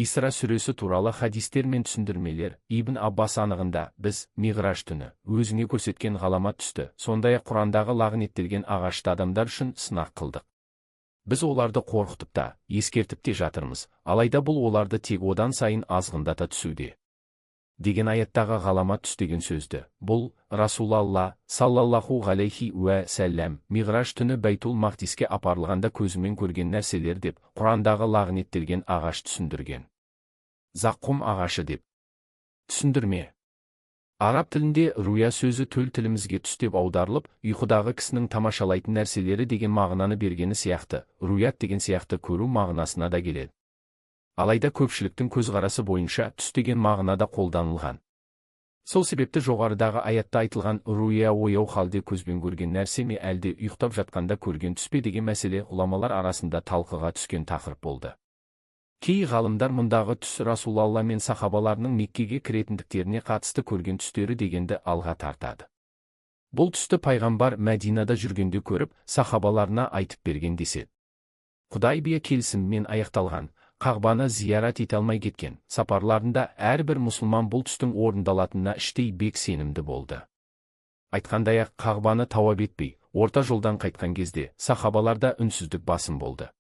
Исра сүресі туралы хадистер мен түсіндірмелер. Ибн Аббас анығында, біз, Миғраж түні, өзіңе көрсеткен ғаламат түсті, сондай-ақ Құрандағы лағнеттелген ағашты адамдар үшін сынақ қылдық. Біз оларды қорқытып та, ескертіп те жатырмыз, алайда бұл оларды тек одан сайын азғындата түсуде. Деген аяттағы ғаламат түс деген сөзді, бұл, Расулалла, саллаллаху ғалейхи уә сәлләм, Миғраж түні Бәйтул Мақдиске апарылғанда көзімен көрген нәрселер деп, Құрандағы лағнеттелген ағаш түсіндірген. Заққум ағашы деп. Түсіндірме. Араб тілінде руя сөзі төл тілімізге түс деп аударылып, ұйқыдағы кісінің тамашалайтын нәрселері деген мағынаны бергені сияқты, руят деген сияқты көру мағынасына да келеді. Алайда көпшіліктің көзқарасы бойынша түс деген мағынада қолданылған. Сол себепті жоғарыдағы аятта айтылған руя ояу халде көзбен көрген нәрсе ме, әлде ұйықтап жатқанда көрген түс пе деген мәселе ғұламалар арасында талқыға түскен тақырып болды. Кей ғалымдар мұндағы түс Расулалла мен сахабаларының Меккеге кіретіндіктеріне қатысты көрген түстері дегенді алға тартады. Бұл түсті пайғамбар Мәдинада жүргенде көріп, сахабаларына айтып берген деседі. Құдайбия келісімімен аяқталған, Қағбаны зиярат ете алмай кеткен сапарларында әрбір мұсылман бұл түстің орындалатынына іштей бек сенімді болды. Айтқандай-ақ, Қағбаны тауап етпей, орта жолдан қайтқан кезде сахабаларда үнсіздік басым болды.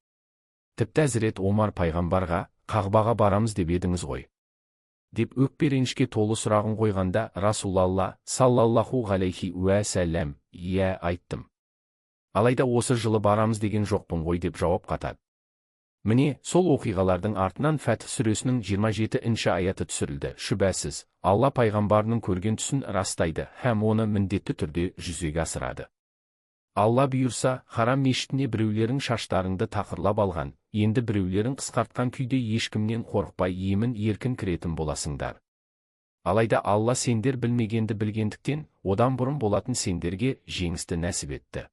Тіпті Әзірет Омар пайғамбарға, Қағбаға барамыз деп едіңіз ғой, деп өкпе ренішке толы сұрағын қойғанда, Расулалла, саллаллаху ғалейхи уә сәлләм, иә, айттым. Алайда осы жылы барамыз деген жоқпын ғой деп жауап қатады. Міне, сол оқиғалардың артынан Фәтх сүресінің 27-ші аяты түсірілді. Шүбәсіз, Алла пайғамбарының көрген түсін растайды һәм оны міндетті түрде жүзеге асырады. Алла бұйырса, харам мешітіне біреулерің шаштарыңды тақырлап алған, енді біреулерің қысқартқан күйде ешкімнен қорықпай емін еркін кіретін боласыңдар. Алайда Алла сендер білмегенді білгендіктен, одан бұрын болатын сендерге жеңісті нәсіп етті.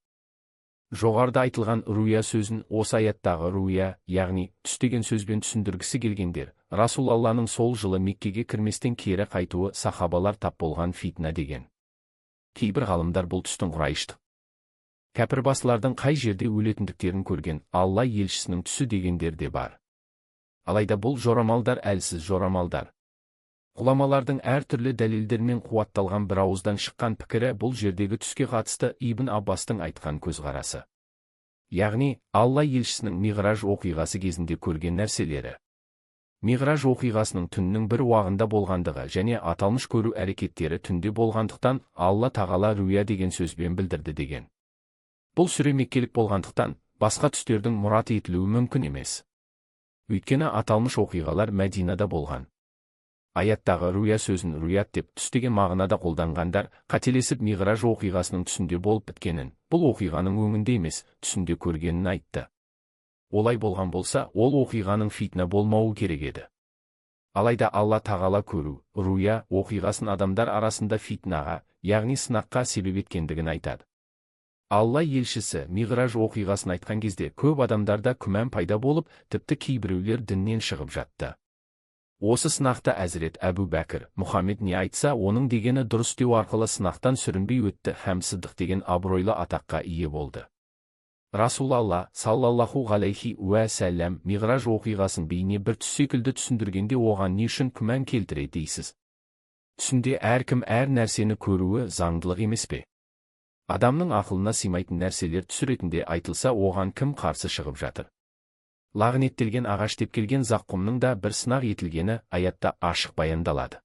Жоғарыда айтылған руя сөзін осы аяттағы руя, яғни түс деген сөзбен түсіндіргісі келгендер, Расул Алланың сол жылы Меккеге кірместен кері қайтуы сахабалар тап болған фитна деген. Кейбір ғалымдар бұл түстің құрайыштық кәпірбасылардың қай жерде өлетіндіктерін көрген Алла елшісінің түсі дегендер де бар. Алайда бұл жорамалдар әлсіз жорамалдар. Ғұламалардың әртүрлі дәлелдермен қуатталған бір ауыздан шыққан пікірі бұл жердегі түске қатысты Ибн Аббастың айтқан көзқарасы. Яғни, Алла елшісінің Миғраж оқиғасы кезінде көрген нәрселері. Миғраж оқиғасының түннің бір уағында болғандығы және аталмыш көру әрекеттері түнде болғандықтан Алла тағала руя деген сөзбен білдірді деген. Бұл сүре меккелік болғандықтан, басқа түстердің мұрат етілуі мүмкін емес. Өйткені аталмыш оқиғалар Мәдинада болған. Аяттағы руя сөзін руят деп түс деген мағынада қолданғандар, қателесіп Миғраж оқиғасының түсінде болып біткенін, бұл оқиғаның өңінде емес, түсінде көргенін айтты. Олай болған болса, ол оқиғаның фитна болмауы керек еді. Алайда Алла тағала көру, руя оқиғасын адамдар арасында фитнаға, яғни сынаққа себеп еткендігін айтады. Алла елшісі Миғраж оқиғасын айтқан кезде көп адамдарда күмән пайда болып, тіпті кейбіреулер діннен шығып жатты. Осы сынақта Әзірет Әбу Бәкір, Мұхаммед не айтса, оның дегені дұрыс деу арқылы сынақтан сүрінбей өтті һәм Сыдық деген абыройлы атаққа ие болды. Расулалла, саллаллаху ғалейхи уә сәлләм, Миғраж оқиғасын бейне бір түс секілді түсіндіргенде оған не үшін күмән келтіреді дейсіз? Түсінде әркім әр нәрсені көруі заңдылық емес пе? Адамның ақылына сыймайтын нәрселер түс ретінде айтылса, оған кім қарсы шығып жатыр? Лағнеттелген ағаш деп келген заққұмның да бір сынақ етілгені аятта ашық баяндалады.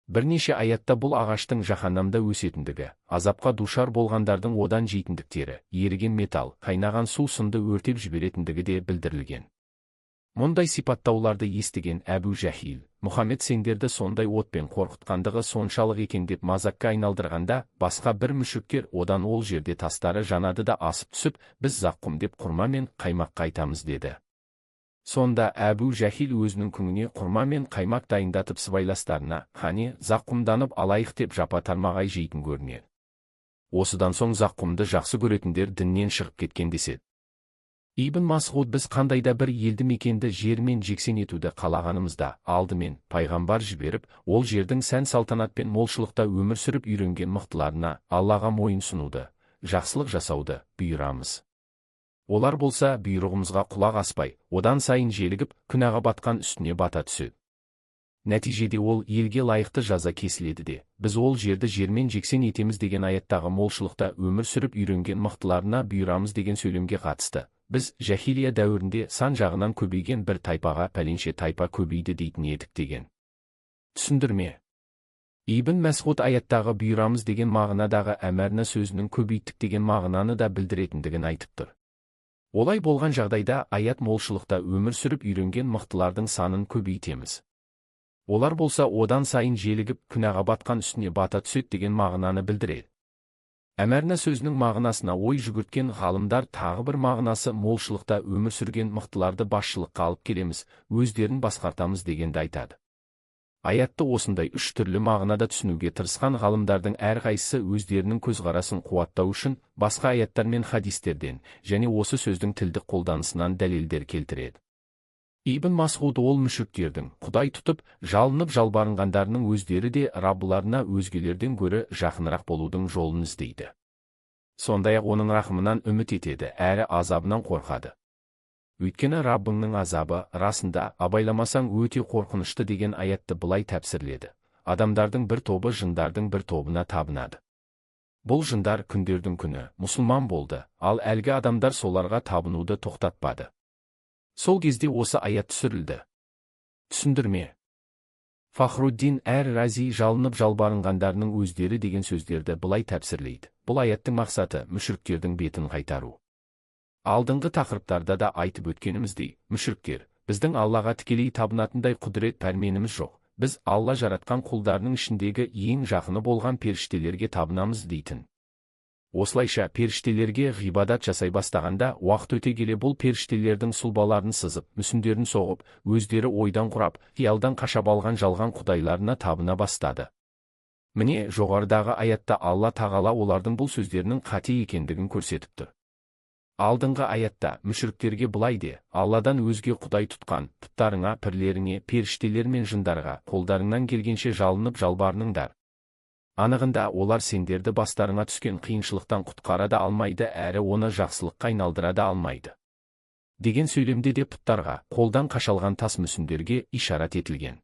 Бірнеше аятта бұл ағаштың жаһаннамда өсетіндігі, азапқа душар болғандардың одан жейтіндіктері, еріген металл, қайнаған су сынды өртеп жіберетіндігі де білдірілген. Мұндай сипаттауларды естіген Әбу Жәһил, Мұхаммед сендерді сондай отпен қорқытқандығы соншалық екен деп мазаққа айналдырғанда, басқа бір мүшриктер одан ол жерде тастары жанады да асып түсіп, біз заққұм деп құрма мен қаймаққа айтамыз деді. Сонда Әбу Жәһил өзінің күңіне құрма мен қаймақ дайындатып сыбайластарына, қане, заққұмданып алайық деп жапа тармағай жейтін көрінеді. Осыдан соң заққұмды жақсы көретіндер діннен шығып кеткен деседі. Ибн Масғуд біз қандайда бір елді мекенді жермен жексен етуді қалағанымызда, алдымен пайғамбар жіберіп, ол жердің сән салтанат пен молшылықта өмір сүріп үйренген мықтыларына Аллаға мойын сұнуды, жақсылық жасауды бұйырамыз. Олар болса бұйрығымызға құлақ аспай, одан сайын желігіп, күнәға батқан үстіне бата түседі. Нәтижеде ол елге лайықты жаза кесіледі де, біз ол жерді жермен жексен етеміз деген аяттағы молшылықта өмір сүріп үйренген мықтыларына бұйырамыз деген сөйлемге қатысты. Біз жахилия дәуірінде сан жағынан көбейген бір тайпаға пәленше тайпа көбейді дейтін едік деген. Түсіндірме. Ибн Мәсғуд аяттағы бұйырамыз деген мағынадағы әмәрна сөзінің көбейттік деген мағынаны да білдіретіндігін айтып тұр. Олай болған жағдайда аят молшылықта өмір сүріп үйренген мықтылардың санын көбейтеміз. Олар болса одан сайын желігіп, күнәға батқан үстіне бата түседі деген мағынаны білдіреді. Әмәрна сөзінің мағынасына ой жүгірткен ғалымдар тағы бір мағынасы молшылықта өмір сүрген мықтыларды басшылыққа алып келеміз, өздерін басқартамыз дегенді айтады. Аятты осындай үш түрлі мағынада түсінуге тырысқан ғалымдардың әрқайсысы өздерінің көзқарасын қуаттау үшін басқа аяттар мен хадистерден және осы сөздің тілдік қолданысынан дәлелдер келтіреді. Ибн Масғуд ол мүшриктердің Құдай тұтып, жалынып жалбарынғандарының өздері де Раббыларына өзгелерден гөрі жақынырақ болудың жолын іздейді. Сондай-ақ оның рахымынан үміт етеді, әрі азабынан қорқады. Өйткені Раббыңның азабы, расында, абайламасаң өте қорқынышты деген аятты былай тәпсірледі. Адамдардың бір тобы жындардың бір тобына табынады. Бұл жындар күндердің күні мұсылман болды, ал әлгі адамдар соларға табынуды тоқтатпады. Сол кезде осы аят түсірілді. Түсіндірме. Фахруддин әр-Рази жалынып жалбарынғандарының өздері деген сөздерді былай тәпсірлейді. Бұл аяттың мақсаты мүшриктердің бетін қайтару. Алдыңғы тақырыптарда да айтып өткеніміздей, мүшриктер, біздің Аллаға тікелей табынатындай құдірет пәрменіміз жоқ. Біз Алла жаратқан құлдарының ішіндегі ең жақыны болған періштелерге табынамыз дейтін. Осылайша періштелерге ғибадат жасай бастағанда, уақыт өте келе бұл періштелердің сұлбаларын сызып, мүсіндерін соғып, өздері ойдан құрап, қиялдан қашап алған жалған құдайларына табына бастады. Міне, жоғарыдағы аятта Алла тағала олардың бұл сөздерінің қате екендігін көрсетіп тұр. Алдыңғы аятта мүшриктерге былай де, Алладан өзге құдай тұтқан, пұттарыңа, пірлеріңе, періштелер мен жындарға, қолдарыңнан келгенше жалынып жалбарыныңдар. Анығында олар сендерді бастарыңа түскен қиыншылықтан құтқара да алмайды, әрі оны жақсылыққа айналдыра да алмайды. Деген сөйлемде де пұттарға, қолдан қашалған тас мүсіндерге ишарат етілген.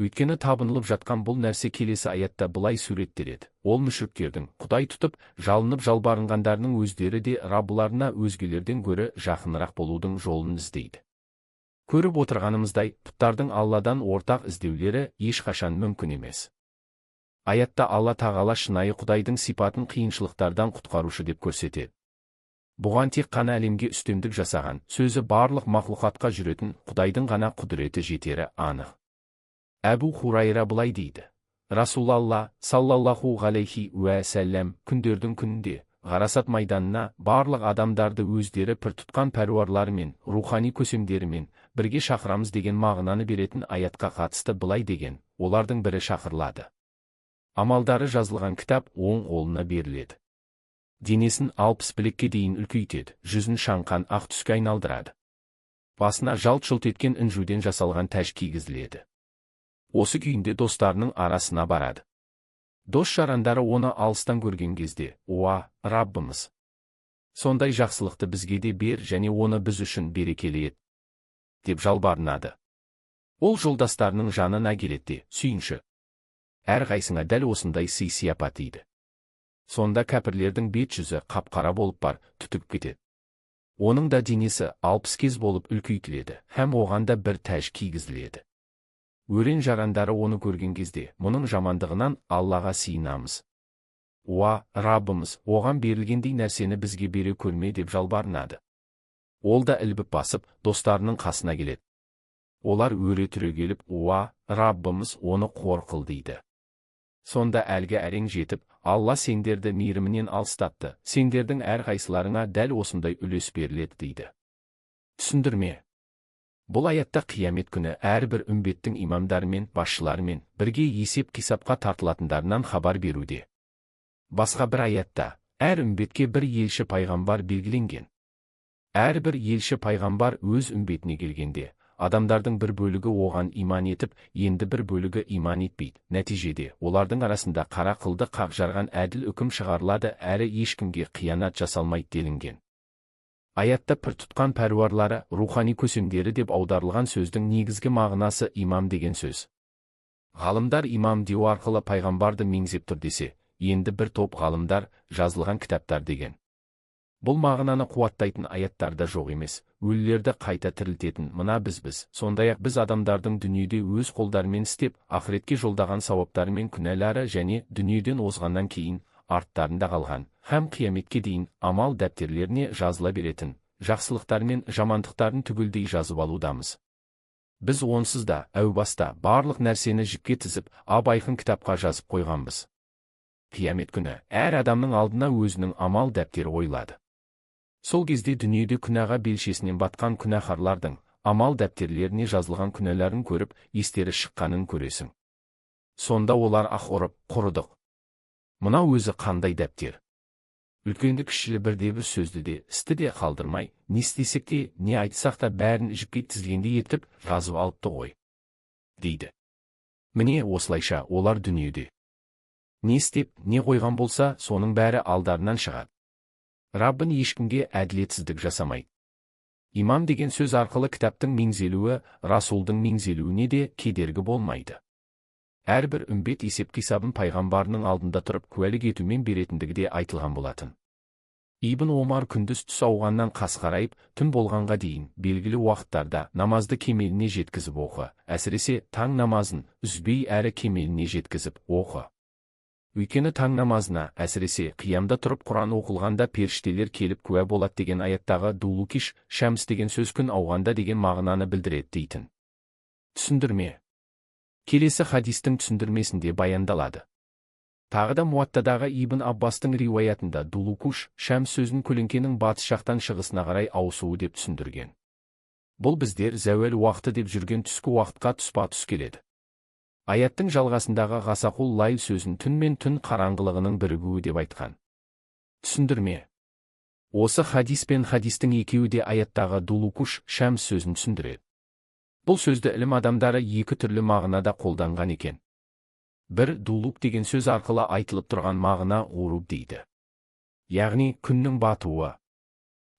Өйткені табынылып жатқан бұл нәрсе келесі аятта былай суреттеледі. Ол мүшриктердің Құдай тұтып, жалынып жалбарынғандарының өздері де Раббыларына өзгелерден гөрі жақынырақ болудың жолын іздейді. Көріп отырғанымыздай, пұттардың Алладан ортақ іздеулері ешқашан мүмкін емес. Аятта Алла тағала шынайы Құдайдың сипатын қиыншылықтардан құтқарушы деп көрсетеді. Бұған тек қана әлемге үстемдік жасаған, сөзі барлық мақлұқатқа жүретін Құдайдың ғана құдіреті жетері анық. Әбу Хурайра былай дейді. Расулалла, саллаллаху ғалейхи уә сәлләм, күндердің күнінде, Ғарасат майданына барлық адамдарды өздері пір тұтқан пәруарларымен, рухани көсемдерімен бірге шақырамыз деген мағынаны беретін аятқа қатысты былай деген, олардың бірі шақырылады. Амалдары жазылған кітап оң қолына беріледі. Денесін 60 білекке дейін үлкейтеді, жүзін шаңқан ақ түске айналдырады. Басына жалт-жұлт еткен інжуден жасалған тәж кигізіледі. Осы күйінде достарының арасына барады. Дос жарандары оны алыстан көрген кезде, «Уа, Раббымыз! Сондай жақсылықты бізге де бер және оны біз үшін берекелі ет», деп жалбарынады. Ол жолдастарының жанына келеді де, сүйінші. Әрқайсыңа дәл осындай сый-сияпат дейді. Сонда кәпірлердің бет жүзі қап-қара болып бар, түтігіп кетеді. Оның да денесі 60 кез болып үлкейтіледі, һәм оған да бір тәж кигізіледі. Өрен жарандары оны көрген кезде, мұның жамандығынан Аллаға сиынамыз. Уа, Раббымыз, оған берілгендей нәрсені бізге бере көрме деп жалбарынады. Ол да ілбіп басып, достарының қасына келеді. Олар өре түрегеліп, «Уа, Раббымыз, оны қор қыл» дейді. Сонда әлгі әрең жетіп, Алла сендерді мейірімінен алыстатты, сендердің әрқайсыларыңа дәл осындай үлес беріледі дейді. Түсіндірме. Бұл аятта қиямет күні әрбір үмбеттің имамдарымен, басшыларымен бірге есеп-қисапқа тартылатындарынан хабар беруде. Басқа бір аятта әр үмбетке бір елші пайғамбар белгіленген. Әрбір елші пайғамбар өз үмбетіне келгенде, адамдардың бір бөлігі оған иман етіп, енді бір бөлігі иман етпейді. Нәтижеде, олардың арасында қара қылды қақ жарған әділ үкім шығарылады, әрі ешкімге қиянат жасалмайды делінген. Аятта пір тұтқан пәруарлары, рухани көсемдері деп аударылған сөздің негізгі мағынасы имам деген сөз. Ғалымдар имам деу арқылы пайғамбарды меңзеп тұр десе, енді бір топ ғалымдар жазылған кітаптар деген. Бұл мағынаны қуаттайтын аяттар да жоқ емес, өлілерді қайта тірілтетін мына бізбіз, сондай-ақ біз адамдардың дүниеде өз қолдарымен істеп, ақыретке жолдаған сауаптары мен күнәлары және дүниеден озғаннан кейін арттарында қалған, һәм қияметке дейін амал дәптерлеріне жазыла беретін, жақсылықтары мен жамандықтарын түгелдей жазып алудамыз. Біз онсыз да, әу баста, барлық нәрсені жіпке тізіп, ап-айқын кітапқа жазып қойғанбыз. Қиямет күні әр адамның алдына өзінің амал дәптері қойылады. Сол кезде дүниеде күнәға белшесінен батқан күнәһарлардың амал дәптерлеріне жазылған күнәларын көріп, естері шыққанын көресің. Сонда олар ах ұрып, құрыдық. Мынау өзі қандай дәптер? Үлкенді кішілі бірде-бір сөзді де, істі де қалдырмай, не істесек те, не айтсақ та бәрін жіпке тізгендей етіп, жазып алыпты ғой, дейді. Міне осылайша олар дүниеде не істеп, не қойған болса, соның бәрі алдарынан шығады. Раббын ешкімге әділетсіздік жасамайды. Имам деген сөз арқылы кітаптың меңзелуі, Расулдың меңзелуіне де кедергі болмайды. Әрбір үмбет есеп-қисабын пайғамбарының алдында тұрып куәлік етумен беретіндігі де айтылған болатын. Ибн Омар күндіз түс ауғаннан қас қарайып, түн болғанға дейін белгілі уақыттарда намазды кемеліне жеткізіп оқы, әсіресе таң намазын үзбей әрі кемеліне жеткізіп оқы. Өйткені таң намазына, әсіресе қиямда тұрып Құран оқылғанда періштелер келіп куә болады деген аяттағы дулукиш шәмс деген сөз күн ауғанда деген мағынаны білдіреді дейтін. Түсіндірме. Келесі хадистің түсіндірмесінде баяндалады. Тағы да Муаттадағы Ибн Аббастың риуаятында дулукуш шәмс сөзін көлеңкенің батыс жақтан шығысына қарай ауысуы деп түсіндірген. Бұл біздер зәуәл уақыты деп жүрген түскі уақытқа тұспа-тұс келеді. Аяттың жалғасындағы ғасақул лайл сөзін түн мен түн қараңғылығының бірігуі деп айтқан. Түсіндірме. Осы хадис пен хадистің екеуі де аяттағы дулукуш шәмс сөзін түсіндіреді. Бұл сөзді ілім адамдары екі түрлі мағынада қолданған екен. Бір дулук деген сөз арқылы айтылып тұрған мағына ғуруб дейді. Яғни күннің батуы.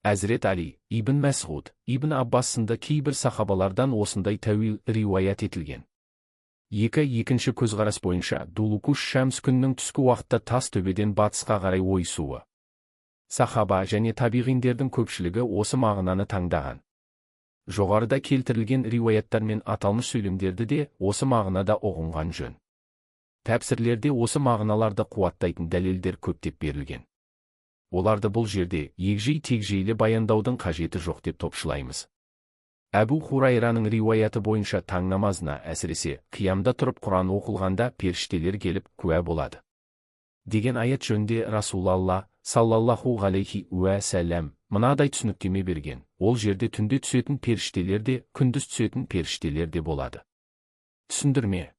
Әзірет Али, Ибн Мәсғуд, Ибн Аббас сынды кейбір сахабалардан осындай тәуил риуаят етілген. Екінші көзқарас бойынша дулукуш шәмс күннің түскі уақытта тас төбеден батысқа қарай ойысуы. Сахаба және табиғиндердің көпшілігі осы мағынаны таңдаған. Жоғарыда келтірілген риуаяттар мен аталмыш сөйлемдерді де осы мағынада ұғынған жөн. Тәпсірлерде осы мағыналарды қуаттайтын дәлелдер көптеп берілген. Оларды бұл жерде егжей-тегжейлі баяндаудың қажеті жоқ деп топшылаймыз. Әбу Хурайраның риуаяты бойынша таң намазына, әсіресе қиямда тұрып Құран оқылғанда періштелер келіп куә болады. Деген аят жөнінде Расулалла саллаллаху ғалейхи уә сәләм мынадай түсініктеме берген. Ол жерде түнде түсетін періштелер де, күндіз түсетін періштелер де болады. Түсіндірме.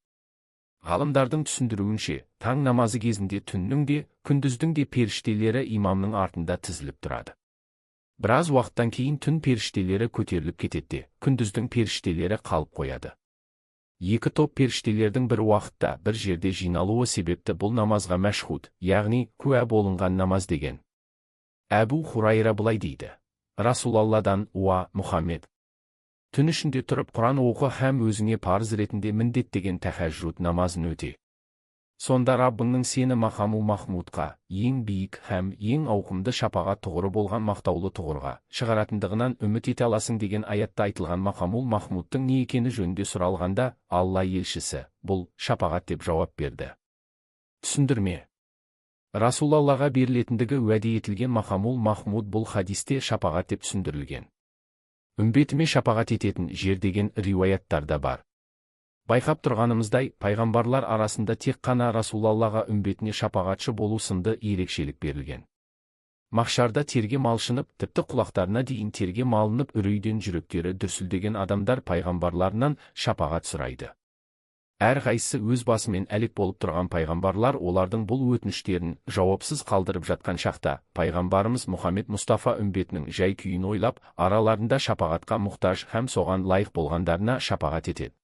Ғалымдардың түсіндіруінше, таң намазы кезінде түннің де, күндіздің де періштелері имамның артында тізіліп тұрады. Біраз уақыттан кейін түн періштелері көтеріліп кетеді, күндіздің періштелері қалып қояды. Екі топ періштелердің бір уақытта бір жерде жиналуы себепті бұл намазға мәшһуд, яғни куә болынған намаз деген. Әбу Хурайра былай дейді: Расулалладан уа Мұхаммед, түн ішінде тұрып Құран оқы һәм өзіңе парыз ретінде міндеттеген тәһәжжуд намазын өте. Сонда Раббыңның сені мақаму махмудқа, ең биік һәм ең ауқымды шапағат тұғыры болған мақтаулы тұғырға шығаратындығынан үміт ете аласың деген аятта айтылған мақамул махмудтың не екені жөнінде сұралғанда, Алла елшісі, бұл шапағат деп жауап берді. Түсіндірме. Расулаллаға берілетіндігі уәде етілген мақамул махмуд бұл хадисте шапағат деп түсіндірілген. Үмбетіме шапағат ететін жер деген риуаяттар да бар. Байқап тұрғанымыздай, пайғамбарлар арасында тек қана Расулаллаға үмбетіне шапағатшы болу сынды ерекшелік берілген. Махшарда терге малшынып, тіпті құлақтарына дейін терге малынып үрейден жүректері дүрсілдеген адамдар пайғамбарларынан шапағат сұрайды. Әрқайсысы өз басымен әлек болып тұрған пайғамбарлар олардың бұл өтініштерін жауапсыз қалдырып жатқан шақта, пайғамбарымыз Мұхаммед Мұстафа үмбетінің жай күйін ойлап, араларында шапағатқа мұқтаж һәм соған лайық болғандарына шапағат етеді.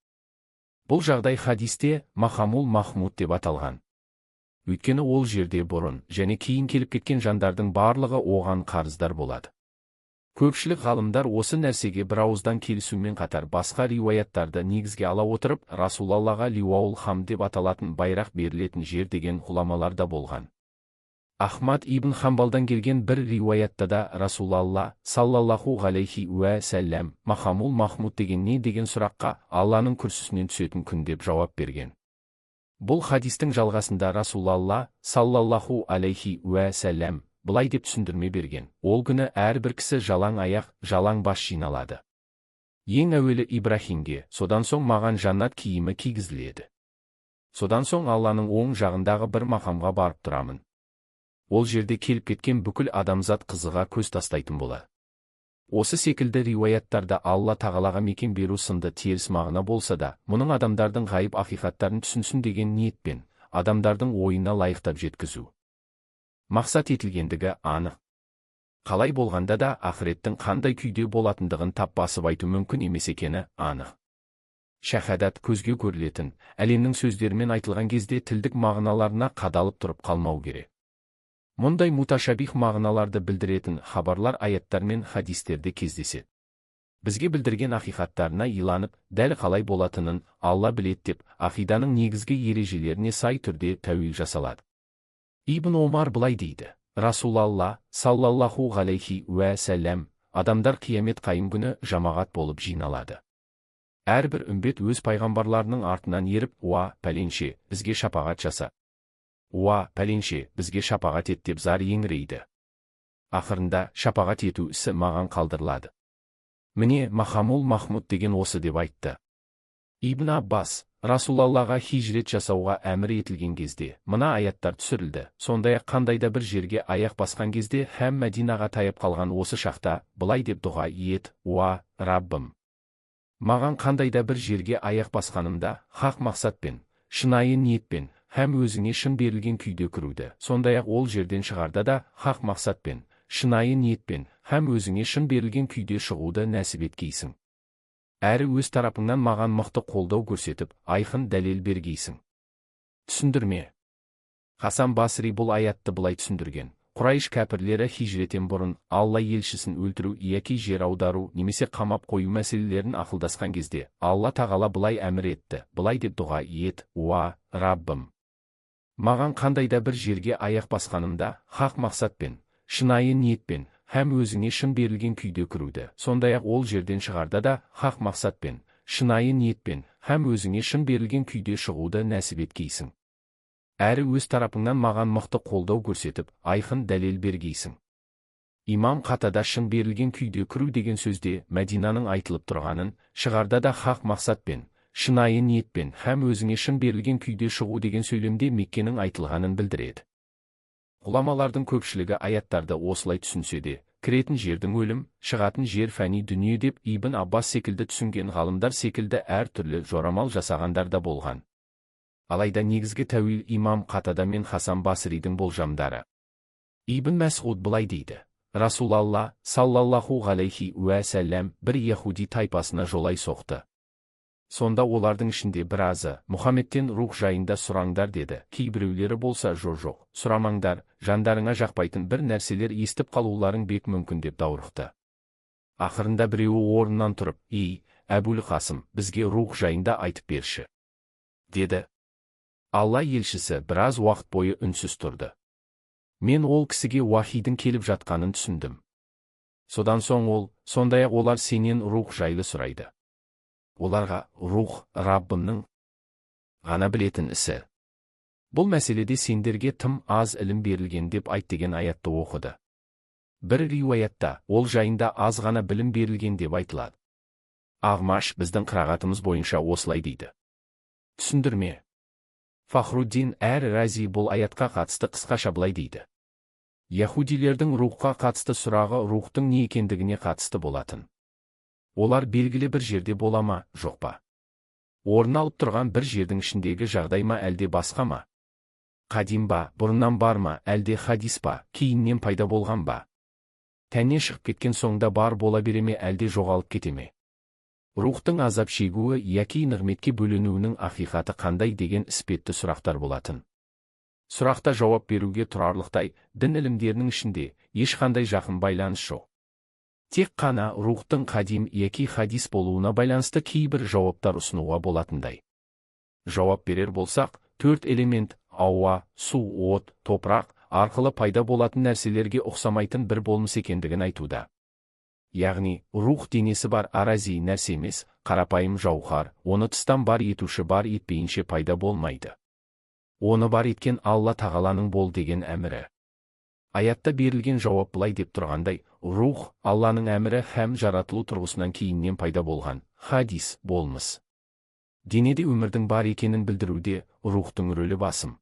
Бұл жағдай хадисте мақамул махмуд деп аталған. Өйткені ол жерде бұрын және кейін келіп кеткен жандардың барлығы оған қарыздар болады. Көпшілік ғалымдар осы нәрсеге бір ауыздан келісумен қатар басқа риуаяттарды негізге ала отырып, Расулаллаға Лиуаул Хам деп аталатын байрақ берілетін жер деген ғұламалар да болған. Ахмад ибн Хамбалдан келген бір риуаятта да Расулалла саллаллаху ғалейхи уә сәлләм Махамул Махмуд деген не деген сұраққа Алланың күрсісінен түсетін күн деп жауап берген. Бұл хадистің жалғасында Расулалла саллаллаху алейхи уә сәлләм былай деп түсіндірме берген. Ол күні әрбір кісі жалаң аяқ, жалаң бас жиналады. Ең әуелі Ибрахимге, содан соң маған жаннат киімі кигізіледі. Содан соң Алланың оң жағындағы бір мақамға барып тұрамын. Ол жерде келіп кеткен бүкіл адамзат қызыға көз тастайтын болады. Осы секілді риуаяттарда Алла тағалаға мекен беру сынды теріс мағына болса да, мұның адамдардың ғайып ақиқаттарын түсінсін деген ниетпен, адамдардың ойына лайықтап жеткізу мақсат етілгендігі анық. Қалай болғанда да ақыреттің қандай күйде болатындығын тап басып айту мүмкін емес екені анық. Шахадат көзге көрілетін, әлемнің сөздерімен айтылған кезде тілдік мағыналарына қадалып тұрып қалмау керек. Мұндай муташабих мағыналарды білдіретін хабарлар аяттар мен хадистерде кездеседі. Бізге білдірген ақиқаттарына иланып, дәл қалай болатынын Алла біледі деп, ақиданың негізгі ережелеріне сай түрде тәуил жасалады. Ибн Омар былай дейді: Расулалла саллаллаху ғалейхи уә сәлләм, адамдар қиямет қайым күні жамағат болып жиналады. Әрбір үмбет өз пайғамбарларының артынан еріп, уа, пәленше, бізге шапағат жаса. Уа, пәленше, бізге шапағат ет деп зар еңірейді. Ақырында шапағат ету ісі маған қалдырылады. Міне, Махамул Махмуд деген осы деп айтты. Ибн Аббас, Расулаллаға хижрет жасауға әмір етілген кезде, мына аяттар түсірілді. Сондай-ақ қандай да бір жерге аяқ басқан кезде һәм Мәдинаға таяп қалған осы шақта, былай деп дұға ет: Уа, Раббым! Маған қандай да бір жерге аяқ басқанымда, хақ мақсатпен, шынайы ниетпен, һәм өзіңе шын берілген күйде кіруді. Сондай-ақ ол жерден шығарда да хақ мақсатпен, шынайы ниетпен, һәм өзіңе шын берілген күйде шығуды нәсіп еткейсің. Әрі өз тарапыңнан маған мықты қолдау көрсетіп, айқын дәлел бергейсің. Түсіндірме. Хасан Басри бұл аятты былай түсіндірген. Құрайш кәпірлері хижреттен бұрын Алла елшісін өлтіру яки жер аудару немесе қамап қою мәселелерін ақылдасқан кезде, Алла тағала былай әмір етті, былай деп дұға ет: Уа, Раббым! Маған қандай да бір жерге аяқ басқанымда, хақ мақсатпен, шынайы ниетпен, һәм өзіңе шын берілген күйде кіруді. Сондай-ақ ол жерден шығарда да хақ мақсатпен, шынайы ниетпен, һәм өзіңе шын берілген күйде шығуды нәсіп еткейсің. Әрі өз тарапыңнан маған мықты қолдау көрсетіп, айқын дәлел бергейсің. Имам Қатада шын берілген күйде кіру деген сөзде Мәдинаның айтылып тұрғанын, шығарда да хақ мақсатпен, шынайы ниетпен, һәм өзіңе шын берілген күйде шығу деген сөйлемде Меккенің айтылғанын білдіреді. Ғұламалардың көпшілігі аяттарды осылай түсінсе де, кіретін жердің өлім, шығатын жер фәни дүние деп Ибн Аббас секілді түсінген ғалымдар секілді әр түрлі жорамал жасағандар да болған. Алайда негізгі тәуил имам Қатада мен Хасан Басридің болжамдары. Ибн Мәсғуд былай дейді: Расулалла саллаллаху ғалейхи уә сәлләм бір яхуди тайпасына жолай соқты. Сонда олардың ішінде біразы Мұхаммедтен рух жайында сұраңдар деді. Кейбіреулері болса жоқ, сұрамаңдар, жандарыңа жақпайтын бір нәрселер естіп қалуларың бек мүмкін деп даурықты. Ақырында біреуі орнынан тұрып, ей, Әбул Қасым, бізге рух жайында айтып берші, деді. Алла елшісі біраз уақыт бойы үнсіз тұрды. Мен ол кісіге уахидің келіп жатқанын түсіндім. Содан соң ол, сондай-ақ олар сенен рух жайлы сұрайды. Оларға рух Раббымның ғана білетін ісі. Бұл мәселеде сендерге тым аз ілім берілген деп айт деген аятты оқыды. Бір риуаятта ол жайында аз ғана білім берілген деп айтылады. Ағмаш біздің қырағатымыз бойынша осылай дейді. Түсіндірме. Фахруддин әр-Рази бұл аятқа қатысты қысқаша былай дейді. Яхудилердің рухқа қатысты сұрағы рухтың не екендігіне қатысты болатын. Олар белгілі бір жерде бола ма, жоқ па? Орын алып тұрған бір жердің ішіндегі жағдай ма, әлде басқа ма? Қадим ба, бұрыннан бар ма, әлде хадис па, кейіннен пайда болған ба? Тәннен шығып кеткен соңда бар бола бере ме, әлде жоғалып кете ме? Рухтың азап шегуі яки нығметке бөленуінің ақиқаты қандай деген іспетті сұрақтар болатын. Сұрақта жауап беруге тұрарлықтай дін ілімдерінің ішінде ешқандай жақын байланыс жоқ. Тек қана рухтың қадим яки хадис болуына байланысты кейбір жауаптар ұсынуға болатындай. Жауап берер болсақ, 4 элемент ауа, су, от, топырақ арқылы пайда болатын нәрселерге ұқсамайтын бір болмыс екендігін айтуда. Яғни, рух денесі бар арази нәрсе емес, қарапайым жауһар, оны тыстан бар етуші бар етпейінше пайда болмайды. Оны бар еткен Алла Тағаланың бол деген әмірі. Аятта берілген жауап былай деп тұрғандай, рух Алланың әмірі һәм жаратылу тұрғысынан кейіннен пайда болған хадис болмыс. Денеде өмірдің бар екенін білдіруде рухтың рөлі басым.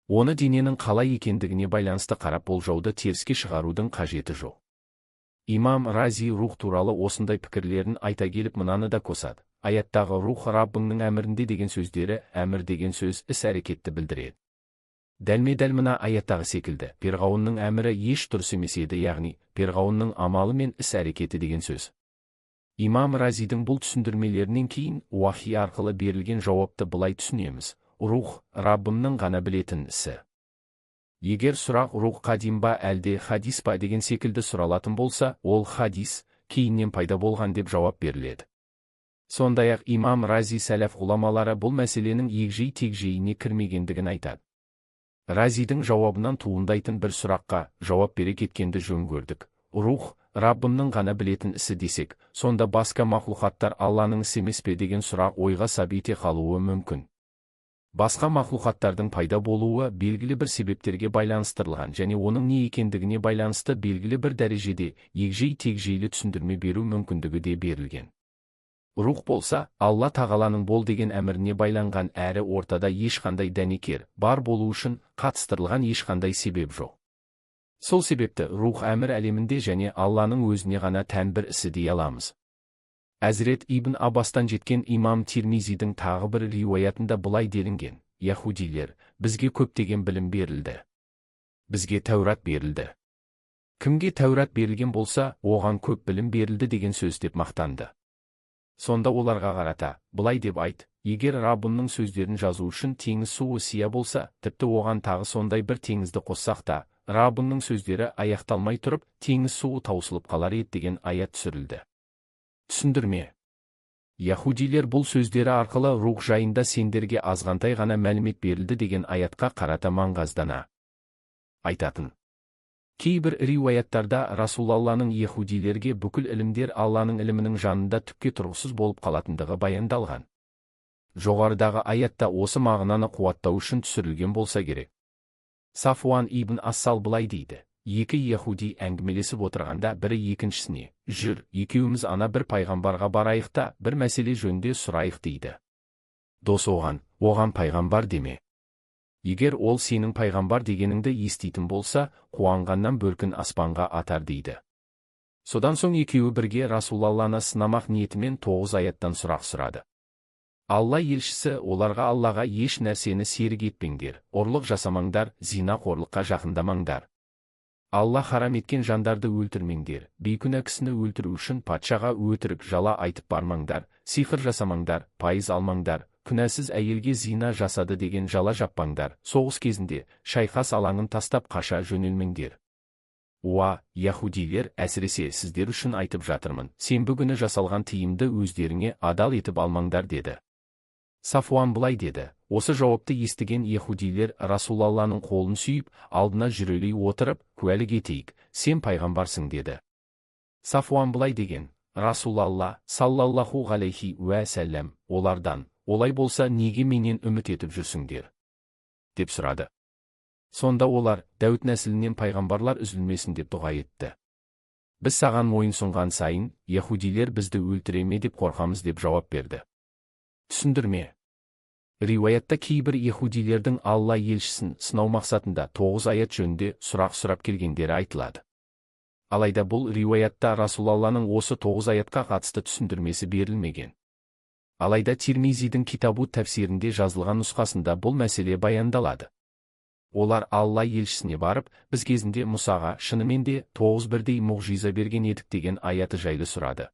Оны дененің қалай екендігіне байланысты қарап болжауды теріске шығарудың қажеті жоқ. Имам Рази рух туралы осындай пікірлерін айта келіп мынаны да қосады. Аяттағы рух Раббыңның әмірінде деген сөздері әмір деген сөз іс-әрекетті білдіреді. Дәлме-дәл мына аяттағы секілді, Перғауынның әмірі еш дұрыс емес еді, яғни Перғауынның амалы мен іс-әрекеті деген сөз. Имам Разидің бұл түсіндірмелерінен кейін уахи арқылы берілген жауапты былай түсінеміз. Рух Раббымның ғана білетін ісі. Егер сұрақ рух қадим ба әлде хадис па деген секілді сұралатын болса, ол хадис кейіннен пайда болған деп жауап беріледі. Сондай-ақ имам Рази сәләф ғұламалары бұл мәселенің егжей-тегжейіне кірмегендігін айтады. Разидің жауабынан туындайтын бір сұраққа жауап бере кеткенді жөн көрдік. Рух Раббымның ғана білетін ісі десек, сонда басқа мақлұқаттар Алланың ісі емес пе деген сұрақ ойға сап ете қалуы мүмкін. Басқа мақлұқаттардың пайда болуы белгілі бір себептерге байланыстырылған және оның не екендігіне байланысты белгілі бір дәрежеде егжей-тегжейлі түсіндірме беру мүмкіндігі де берілген. Рух болса, Алла Тағаланың бол деген әміріне байланған әрі ортада ешқандай дәнекер бар болу үшін қатыстырылған ешқандай себеп жоқ. Сол себепті рух әмір әлемінде және Алланың өзіне ғана тән бір ісі дей аламыз. Әзірет Ибн Аббастан жеткен имам Тирмизидің тағы бір риуаятында былай делінген: Яхудилер, бізге көптеген білім берілді. Бізге Тәурат берілді. Кімге Тәурат берілген болса, оған көп білім берілді деген сөз деп мақтанды. Сонда оларға қарата, былай деп айт, егер Раббымның сөздерін жазу үшін теңіз суы сия болса, тіпті оған тағы сондай бір теңізді қоссақ та, Раббымның сөздері аяқталмай тұрып, теңіз суы таусылып қалар еді деген аят түсірілді. Түсіндірме. Яхудилер бұл сөздері арқылы рух жайында сендерге азғантай ғана мәлімет берілді деген аятқа қарата маңғаздана айтатын. Кейбір риуаяттарда Расулалланың яхудилерге бүкіл ілімдер Алланың ілімінің жанында түкке тұрғысыз болып қалатындығы баяндалған. Жоғарыдағы аятта осы мағынаны қуаттау үшін түсірілген болса керек. Сафуан ибн Ассал былай дейді: екі яхуди әңгімелесіп отырғанда бірі екіншісіне, жүр, екеуміз ана бір пайғамбарға барайық та бір мәселе жөнінде сұрайық дейді. Дос оған, оған пайғамбар деме. Егер ол сенің пайғамбар дегеніңді еститін болса, қуанғаннан бөркін аспанға атар дейді. Содан соң екеуі бірге Расулалланы сынамақ ниетімен 9 аяттан сұрақ сұрады. Алла елшісі оларға Аллаға еш нәрсені серік етпеңдер, ұрлық жасамаңдар, зинақорлыққа жақындамаңдар. Алла харам еткен жандарды өлтірмеңдер, бейкүнә кісіні өлтіру үшін патшаға өтірік жала айтып бармаңдар, сиқыр жасамаңдар, пайыз алмаңдар, күнәсіз әйелге зина жасады деген жала жаппаңдар, соғыс кезінде шайқас алаңын тастап қаша жөнелмеңдер. Уа, яхудилер, әсіресе сіздер үшін айтып жатырмын, сенбі күні жасалған тыйымды өздеріңе адал етіп алмаңдар деді. Сафуан былай деді: осы жауапты естіген яхудилер Расулалланың қолын сүйіп, алдына жүрелей отырып, куәлік етейік, сен пайғамбарсың деді. Сафуан былай деген: Расулалла, саллаллаху ғалейхи уә сәлләм, олардан, олай болса неге менен үміт етіп жүрсіңдер? Деп сұрады. Сонда олар, Дәуіт нәсілінен пайғамбарлар үзілмесін деп дұға етті. Біз саған мойынсұнған сайын, яхудилер бізді өлтіре ме деп қорқамыз деп жауап берді. Түсіндірме. Риуаятта кейбір яхудилердің Алла елшісін сынау мақсатында 9 аят жөнінде сұрақ сұрап келгендері айтылады. Алайда бұл риуаятта Расулалланың осы 9 аятқа қатысты түсіндірмесі берілмеген. Алайда Тирмизидің Китабу тәфсирінде жазылған нұсқасында бұл мәселе баяндалады. Олар Алла елшісіне барып, біз кезінде Мұсаға шынымен де 9 бірдей мұғжиза берген едік деген аяты жайлы сұрады.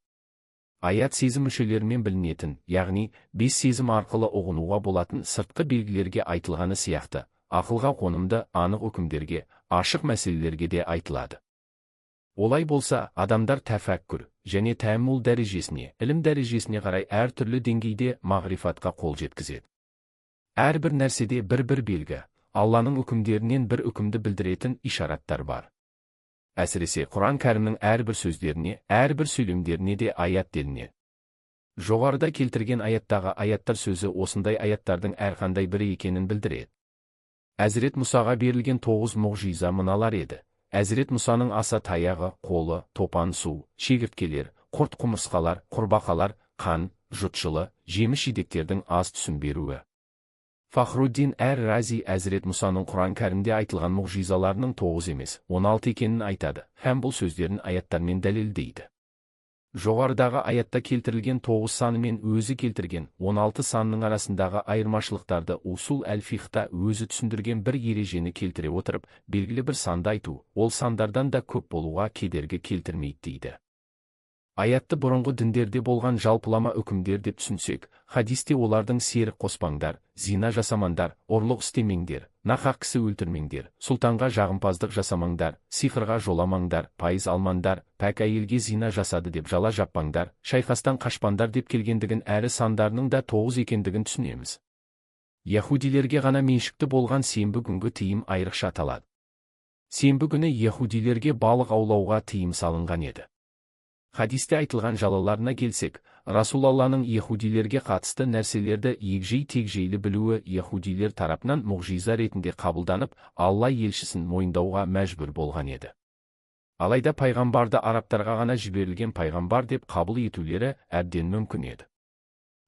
Аят сезім мүшелерімен білінетін, яғни 5 сезім арқылы ұғынуға болатын сыртқы белгілерге айтылғаны сияқты, ақылға қонымды анық үкімдерге, ашық мәселелерге де айтылады. Олай болса, адамдар тәфәккүр және тәәммул дәрежесіне, ілім дәрежесіне қарай әртүрлі деңгейде мағрифатқа қол жеткізеді. Әрбір нәрседе бір-бір белгі, Алланың үкімдерінен бір үкімді білдіретін ишараттар бар. Әсіресе Құран Кәрімнің әрбір сөздеріне, әрбір сөйлемдеріне де аят делінеді. Жоғарыда келтірген аяттағы аяттар сөзі осындай аяттардың әрқандай бірі екенін білдіреді. Әзірет Мұсаға берілген 9 мұғжиза мыналар еді. Әзірет Мұсаның аса таяғы, қолы, топан су, шегірткелер, құрт құмырсқалар, құрбақалар, қан, жұтшылы, жеміс-жидектердің аз түсін беруі. Фахруддин әр-Рази Әзірет Мұсаның Құран Кәрімде айтылған мұғжизаларының 9 емес, 16 екенін айтады, һәм бұл сөздерін аяттармен дәлелдейді. Жоғарыдағы аятта келтірілген 9 саны мен өзі келтірген 16 санның арасындағы айырмашылықтарды усул әл-фихта өзі түсіндірген бір ережені келтіре отырып, белгілі бір санды айту, ол сандардан да көп болуға кедергі келтірмейді дейді. Аятты бұрынғы діндерде болған жалпылама үкімдер деп түсінсек, хадисте олардың серік қоспаңдар, зина жасамаңдар, ұрлық істемеңдер, нақақ кісі өлтірмеңдер, сұлтанға жағымпаздық жасамаңдар, сиқырға жоламаңдар, пайыз алмаңдар, пәк әйелге зина жасады деп жала жаппаңдар, шайқастан қашпаңдар деп келгендігін әрі сандарының да 9 екендігін түсінеміз. Яхудилерге ғана меншікті болған сенбі күнгі тыйым айрықша аталады. Сенбі күні яхудилерге балық аулауға тыйым салынған еді. Хадисте айтылған жалаларына келсек, Расулалланың яхудилерге қатысты нәрселерді егжей-тегжейлі білуі яхудилер тарапынан мұғжиза ретінде қабылданып, Алла елшісін мойындауға мәжбүр болған еді. Алайда пайғамбарды арабтарға ғана жіберілген пайғамбар деп қабыл етулері әбден мүмкін еді.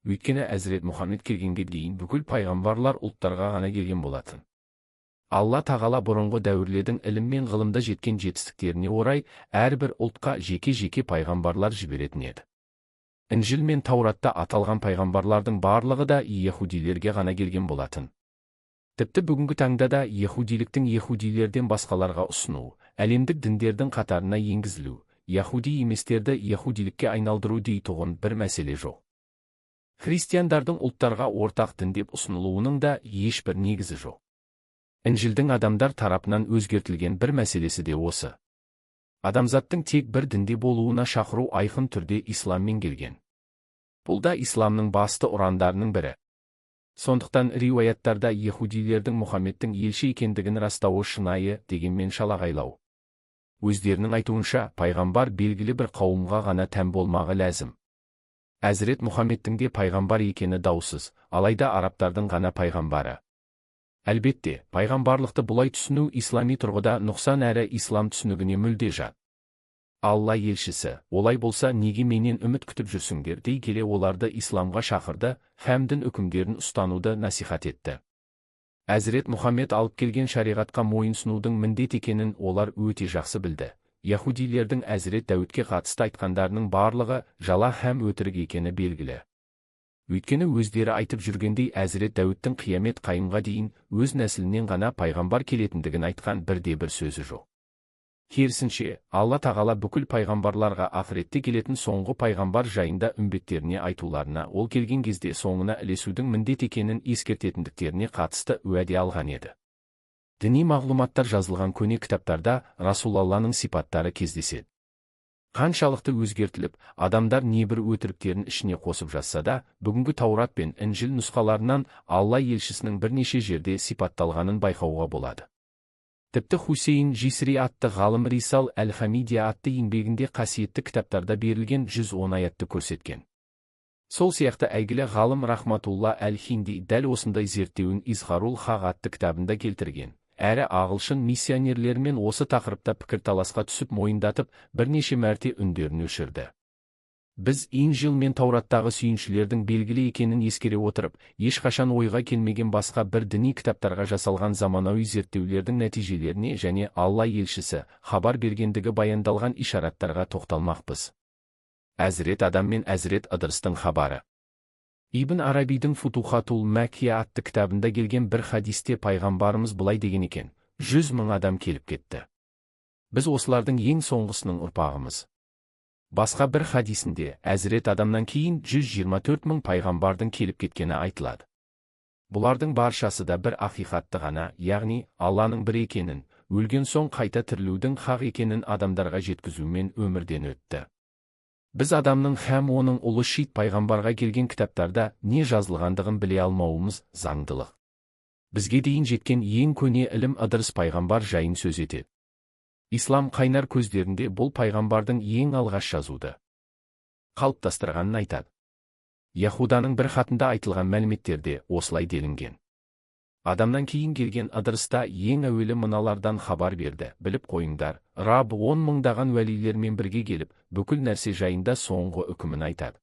Өйткені Әзірет Мұхаммед келгенге дейін бүкіл пайғамбарлар ұлттарға ғана келген болатын. Алла тағала бұрынғы дәуірлердің ілім мен ғылымда жеткен жетістіктеріне орай әрбір ұлтқа жеке-жеке пайғамбарлар жіберетін еді. Інжіл мен Тауратта аталған пайғамбарлардың барлығы да яхудилерге ғана келген болатын. Тіпті бүгінгі таңда да яхудиліктің яхудилерден басқаларға ұсыну, әлемдік діндердің қатарына енгізілу, яхуди еместерді яхудилікке айналдыру дейтұғын бір мәселе жоқ. Христиандардың ұлттарға ортақ дін деп ұсынылуының да ешбір негізі жоқ. Інжілдің адамдар тарапынан өзгертілген бір мәселесі де осы. Адамзаттың тек бір дінде болуына шақыру айқын түрде исламмен келген. Бұл да исламның басты ұрандарының бірі. Сондықтан риуаяттарда яхудилердің Мұхаммедтің елші екендігін растауы шынайы дегенмен шалағайлау. Өздерінің айтуынша, пайғамбар белгілі бір қауымға ғана тән болмағы ләзім. Әзірет Мұхаммедтің де пайғамбар екені даусыз, алайда арабтардың ғана пайғамбары. Әлбетте, пайғамбарлықты бұлай түсіну ислами тұрғыда нұқсан әрі ислам түсінігіне мүлде жат. Алла елшісі, олай болса неге менен үміт күтіп жүрсіңдер дей келе оларды исламға шақырды, һәм дін үкімдерін ұстануды насихат етті. Әзірет Мұхаммед алып келген шариғатқа мойынсұнудың міндет екенін олар өте жақсы білді. Яхудилердің Әзірет Дәуітке қатысты айтқандарының барлығы жала һәм өтірік екені белгілі. Өйткені өздері айтып жүргендей Әзірет Дәуіттің қиямет қайымға дейін өз нәсілінен ғана пайғамбар келетіндігін айтқан бірде-бір сөзі жоқ. Керісінше, Алла тағала бүкіл пайғамбарларға ақыретте келетін соңғы пайғамбар жайында үмбеттеріне айтуларына, ол келген кезде соңына ілесудің міндет екенін ескертетіндіктеріне қатысты уәде алған еді. Діни мағлұматтар жазылған көне кітаптарда Расулалланың сипаттары кездеседі. Қаншалықты өзгертіліп, адамдар небір өтіріктерін ішіне қосып жазса да, бүгінгі Таурат пен Інжіл нұсқаларынан Алла елшісінің бірнеше жерде сипатталғанын байқауға болады. Тіпті Хусейн Жисри атты ғалым Рисал әл-Хамидия атты еңбегінде қасиетті кітаптарда берілген 110 аятты көрсеткен. Сол сияқты әйгілі ғалым Рахматулла әл-Хинди дәл осындай зерттеуін Изхарул Хақ атты кітабында келтірген. Әрі ағылшын миссионерлерімен осы тақырыпта пікірталасқа түсіп мойындатып, бірнеше мәрте үндерін өшірді. Біз Инжил мен Таураттағы сүйіншілердің белгілі екенін ескере отырып, ешқашан ойға келмеген басқа бір діни кітаптарға жасалған заманауи зерттеулердің нәтижелеріне және Алла елшісі хабар бергендігі баяндалған ишараттарға тоқталмақпыз. Әзірет Адам мен Әзірет Ыдырыстың хабары. Ибн Арабидің Футухатул Мәкия атты кітабында келген бір хадисте пайғамбарымыз былай деген екен: 100 мың адам келіп кетті. Біз осылардың ең соңғысының ұрпағымыз. Басқа бір хадисінде Әзірет Адамнан кейін 124 мың пайғамбардың келіп кеткені айтылады. Бұлардың баршасы да бір ақиқатты ғана, яғни Алланың бір екенін, өлген соң қайта тірілудің хақ екенін адамдарға жеткізумен өмірден өтті. Біз адамның һәм оның ұлы Шит пайғамбарға келген кітаптарда не жазылғандығын біле алмауымыз заңдылық. Бізге дейін жеткен ең көне ілім Ыдырыс пайғамбар жайын сөз етеді. Ислам қайнар көздерінде бұл пайғамбардың ең алғаш жазуды қалыптастырғанын айтады. Яхуданың бір хатында айтылған мәліметтерде осылай делінген. Адамнан кейін келген Ыдырыста ең әуелі мыналардан хабар берді. Біліп қойыңдар, Раб 10 мыңдаған уәлилермен бірге келіп, бүкіл нәрсе жайында соңғы үкімін айтады.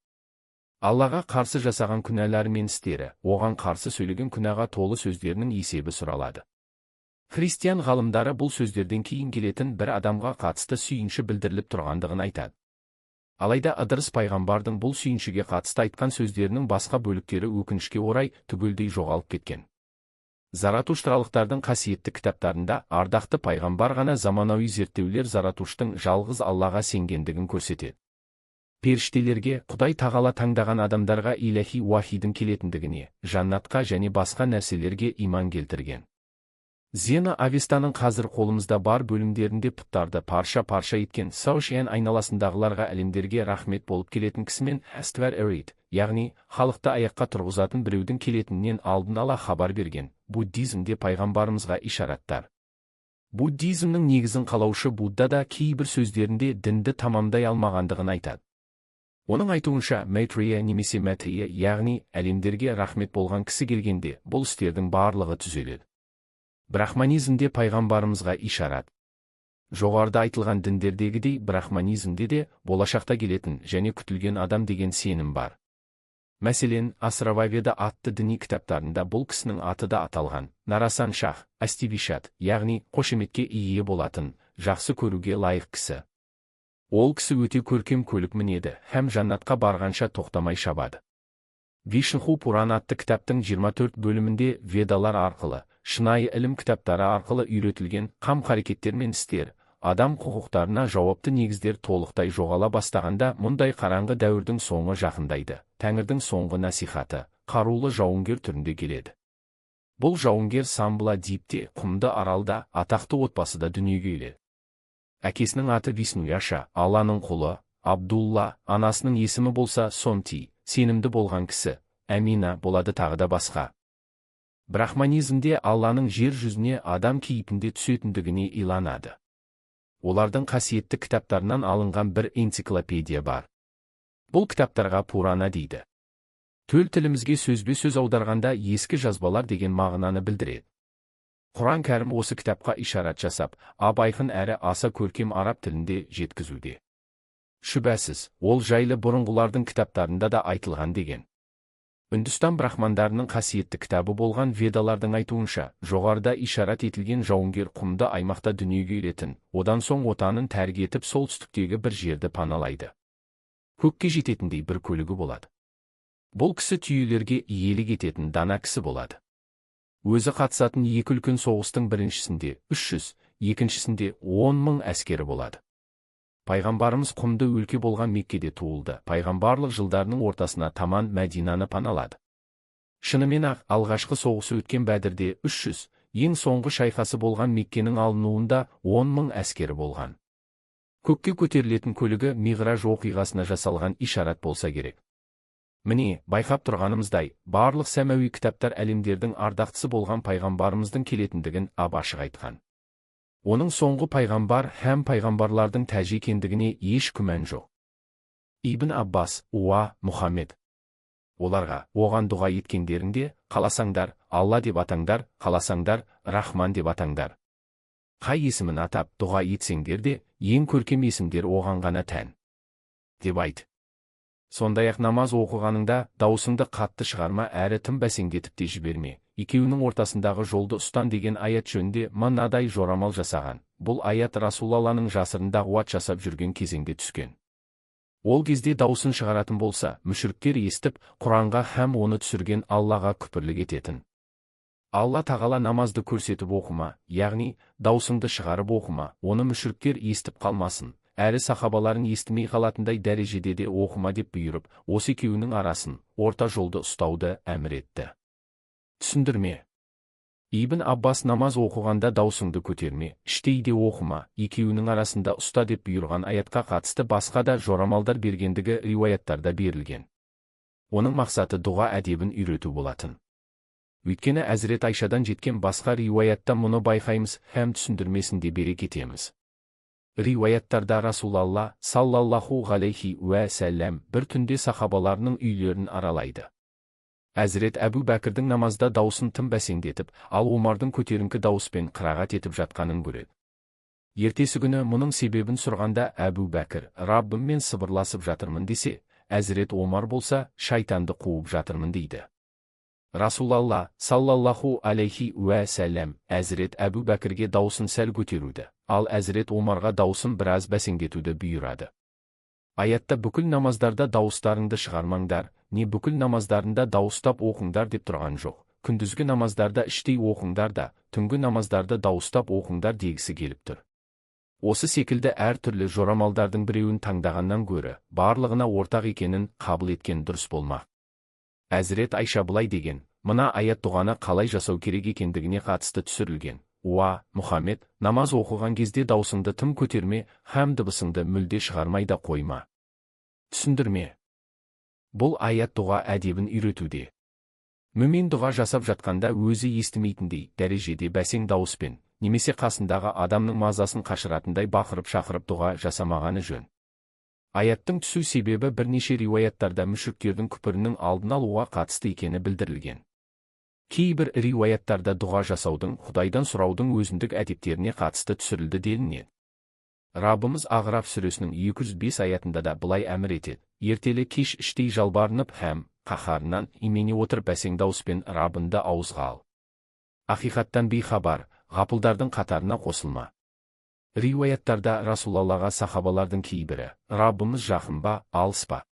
Аллаға қарсы жасаған күнәлары мен істері, оған қарсы сөйлеген күнәға толы сөздерінің есебі сұралады. Христиан ғалымдары бұл сөздерден кейін келетін бір адамға қатысты сүйінші білдіріліп тұрғандығын айтады. Алайда Ыдырыс пайғамбардың бұл сүйіншіге қатысты айтқан сөздерінің басқа бөліктері өкінішке орай түгелдей жоғалып кеткен. Заратуштралықтардың қасиетті кітаптарында ардақты пайғамбар ғана заманауи зерттеулер Заратуштың жалғыз Аллаға сенгендігін көрсетеді. Періштелерге, Құдай тағала таңдаған адамдарға иләһи уахидің келетіндігіне, жаннатқа және басқа нәрселерге иман келтірген. Зена Авестаның қазір қолымызда бар бөлімдерінде пұттарды парша-парша еткен Саушиан айналасындағыларға әлемдерге рахмет болып келетін кісімен Әствәр Эрит, яғни халықты аяққа тұрғызатын біреудің келетінінен алдын ала хабар берген буддизмде пайғамбарымызға ишараттар. Буддизмнің негізін қалаушы Будда да кейбір сөздерінде дінді тамамдай алмағандығын айтады. Оның айтуынша, Майтрея немесе Мәтия, яғни әлемдерге рахмет болған кісі келгенде бұл істердің барлығы түзеледі. Брахманизмде пайғамбарымызға ишарат. Жоғарыда айтылған діндердегідей брахманизмде де болашақта келетін және күтілген адам деген сенім бар. Мәселен, Асрававеда атты діни кітаптарында бұл кісінің аты да аталған. Нарасан Шах, Астивишат, яғни қошеметке ие болатын, жақсы көруге лайық кісі. Ол кісі өте көркем көлік мінеді, һәм жаннатқа барғанша тоқтамай шабады. Вишнху Пуран атты кітаптың 24 бөлімінде Ведалар арқылы, шынайы ілім кітаптары арқылы үйретілген қам қарекеттер мен істер, адам құқықтарына жауапты негіздер толықтай жоғала бастағанда мұндай қараңғы дәуірдің соңы жақындайды. Тәңірдің соңғы насихаты қарулы жауынгер түрінде келеді. Бұл жауынгер Самбла Дипте, құмды аралда, атақты отбасыда дүниеге келеді. Әкесінің аты Вишнуяша, Алланың құлы, Абдулла, анасының есімі болса Сонти, сенімді болған кісі, Әмина болады тағы да басқа. Брахманизмде Алланың жер жүзіне адам кейпінде түсетіндігіне иланады. Олардың қасиетті кітаптарынан алынған бір энциклопедия бар. Бұл кітаптарға Пурана дейді. Төл тілімізге сөзбе-сөз аударғанда ескі жазбалар деген мағынаны білдіреді. Құран Кәрім осы кітапқа ишарат жасап, ап-айқын әрі аса көркем араб тілінде жеткізуде. Шүбәсіз, ол жайлы бұрынғылардың кітаптарында да айтылған деген. Үндістан брахмандарының қасиетті кітабы болған Ведалардың айтуынша, жоғарыда ишарат етілген жауынгер құмды аймақта дүниеге келетін, одан соң отанын тәрк етіп солтүстіктегі бір жерді паналайды. Көкке жететіндей бір көлігі болады. Бұл кісі түйелерге иелік ететін дана кісі болады. Өзі қатысатын екі үлкен соғыстың біріншісінде 300, екіншісінде 10 мың әскері болады. Пайғамбарымыз құмды өлке болған Меккеде туылды. Пайғамбарлық жылдарының ортасына таман Мәдинаны паналады. Шынымен-ақ алғашқы соғысы өткен Бәдірде 300, ең соңғы шайқасы болған Меккенің алынуында 10 мың әскері болған. Көкке көтерілетін көлігі Миғраж оқиғасына жасалған ишарат болса керек. Міне, байқап тұрғанымыздай, барлық сәмауи кітаптар әлемдердің ардақтысы болған пайғамбарымыздың келетіндігін ап-ашық айтқан. Оның соңғы пайғамбар һәм пайғамбарлардың тәжі екендігіне еш күмән жоқ. Ибн Аббас, Уа, Мұхаммед. Оларға, оған дұға еткендерінде, қаласаңдар, Алла деп атаңдар, қаласаңдар, Рахман деп атаңдар. Қай есімін атап, дұға етсеңдер де, ең көркем есімдер оған ғана тән. Деп айт. Сондай-ақ намаз оқығаныңда даусыңды қатты шығарма әрі тым бәсеңдетіп те жіберме. Екеуінің ортасындағы жолды ұстан деген аят жөнінде мынадай жорамал жасаған. Бұл аят Расулалланың жасырын дағуат жасап жүрген кезеңде түскен. Ол кезде даусын шығаратын болса, мүшіріктер естіп, Құранға һәм оны түсірген Аллаға күпірлік ететін. Алла тағала намазды көрсетіп оқыма, яғни даусыңды шығарып оқыма, оны мүшіріктер естіп қалмасын, әрі сахабаларын естімей қалатындай дәрежеде де оқыма деп бұйырып, осы екеуінің арасын, орта жолды ұстауды әмір етті. Түсіндірме. Ибн Аббас намаз оқығанда даусыңды көтерме, іштей де оқыма, екеуінің арасында ұста деп бұйырған аятқа қатысты басқа да жорамалдар бергендігі риуаяттарда берілген. Оның мақсаты дұға әдебін үйрету болатын. Өйткені Әзірет Айшадан жеткен басқа риуаятта мұны байқаймыз һәм түсіндірмесінде бере кетеміз. Риуаяттарда Расулалла, саллаллаху ғалейхи уә сәлләм, бір түнде сахабаларының үйлерін аралайды. Әзірет Әбу Бәкірдің намазда даусын тым бәсеңдетіп, ал Омардың көтеріңкі дауыспен қырағат етіп жатқанын көреді. Ертесі күні мұның себебін сұрғанда Әбу Бәкір, Раббыммен сыбырласып жатырмын десе, Әзірет Омар болса, шайтанды қуып жатырмын дейді. Расулалла, саллаллаху алейхи уә сәлләм, Әзірет Әбу Бәкірге даусын сәл көтеруді, ал Әзірет Омарға даусын біраз бәсеңдетуді бұйырады. Аятта бүкіл намаздарда дауыстарыңды шығармаңдар, не бүкіл намаздарында дауыстап оқыңдар деп тұрған жоқ. Күндізгі намаздарда іштей оқыңдар да, түнгі намаздарды дауыстап оқыңдар дегісі келіп тұр. Осы секілді әртүрлі жорамалдардың біреуін таңдағаннан гөрі, барлығына ортақ екенін қабыл еткен дұрыс болмақ. Әзірет Айша былай деген, мына аят дұғаны қалай жасау керек екендігіне қатысты түсірілген. Уа, Мұхаммед, намаз оқыған кезде даусыңды тым көтерме, һәм дыбысыңды мүлде шығармай да қойма. Түсіндірме. Бұл аят дұға әдебін үйретуде. Мүмин дұға жасап жатқанда өзі естімейтіндей дәрежеде бәсең дауыспен, немесе қасындағы адамның мазасын қашыратындай бақырып-шақырып дұға жасамағаны жөн. Аяттың түсу себебі бірнеше риуаяттарда мүшриктердің күпірінің алдын алуға қатысты екені білдірілген. Кейбір риуаяттарда дұға жасаудың, Құдайдан сұраудың өзіндік әдептеріне қатысты түсірілді делінеді. Раббымыз Ағраф сүресінің 205 аятында да былай әмір етеді. Ертелі кеш іштей жалбарынып һәм қаһарынан имене отырып бәсең дауыспен Раббыңды ауызға ал. Ақиқаттан бейхабар, ғапылдардың қатарына қосылма. Риуаяттарда Расулаллаға сахабалардың кейбірі, Раббымыз жақын ба, алыс па?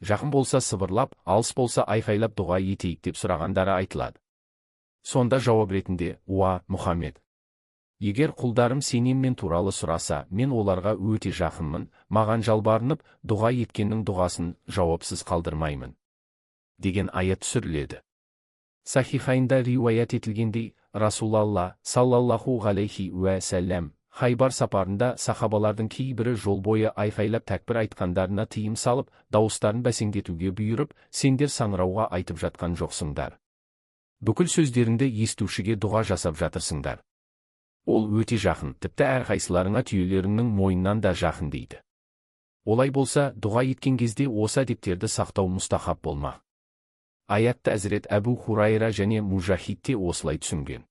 Жақын болса сыбырлап, алыс болса айқайлап дұға етейік деп сұрағандары айтылады. Сонда жауап ретінде, Уа, Мұхаммед! Егер құлдарым сенен мен туралы сұраса, мен оларға өте жақынмын, маған жалбарынып, дұға еткеннің дұғасын жауапсыз қалдырмаймын. Деген аят түсіріледі. Сахихайнда риуаят етілгендей, Расулалла, саллаллаху ғалейхи уә сәлләм, Хайбар сапарында сахабалардың кейбірі жол бойы айқайлап тәкбір айтқандарына тыйым салып, дауыстарын бәсеңдетуге бұйырып, сендер саңырауға айтып жатқан жоқсыңдар. Бүкіл сөздеріңді естушіге дұға жасап жатырсыңдар. Ол өте жақын, тіпті әрқайсыларыңа түйелеріңнің мойнынан да жақын дейді. Олай болса, дұға еткен кезде осы әдептерді сақтау мұстахаб болмақ. Аятты Әзірет Әбу Хурайра және Мужахид те осылай түсінген.